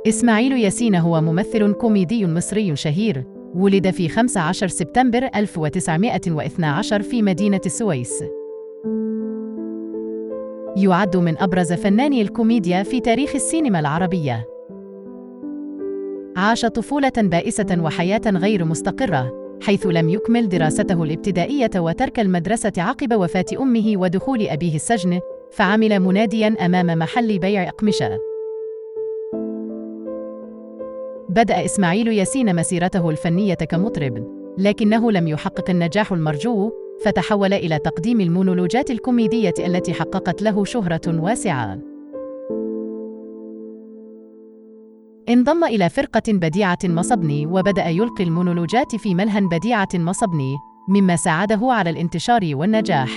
إسماعيل ياسين هو ممثل كوميدي مصري شهير، ولد في 15 سبتمبر 1912 في مدينة السويس. يعد من أبرز فناني الكوميديا في تاريخ السينما العربية. عاش طفولة بائسة وحياة غير مستقرة، حيث لم يكمل دراسته الابتدائية وترك المدرسة عقب وفاة أمه ودخول أبيه السجن، فعمل منادياً أمام محل بيع أقمشة. بدأ إسماعيل ياسين مسيرته الفنية كمطرب، لكنه لم يحقق النجاح المرجو، فتحول إلى تقديم المونولوجات الكوميدية التي حققت له شهرة واسعة. انضم إلى فرقة بديعة مصبني وبدأ يلقي المونولوجات في ملهى بديعة مصبني، مما ساعده على الانتشار والنجاح.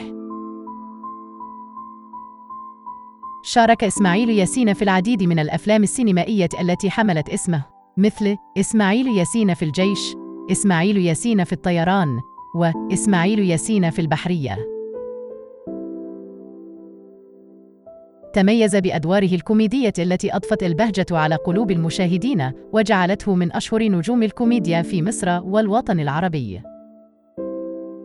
شارك إسماعيل ياسين في العديد من الأفلام السينمائية التي حملت اسمه، مثل إسماعيل ياسين في الجيش، إسماعيل ياسين في الطيران، وإسماعيل ياسين في البحرية. تميز بأدواره الكوميدية التي أضفت البهجة على قلوب المشاهدين وجعلته من أشهر نجوم الكوميديا في مصر والوطن العربي.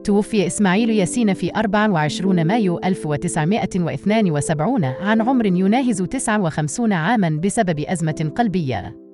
توفي إسماعيل ياسين في 24 مايو 1972 عن عمر يناهز 59 عاماً بسبب أزمة قلبية.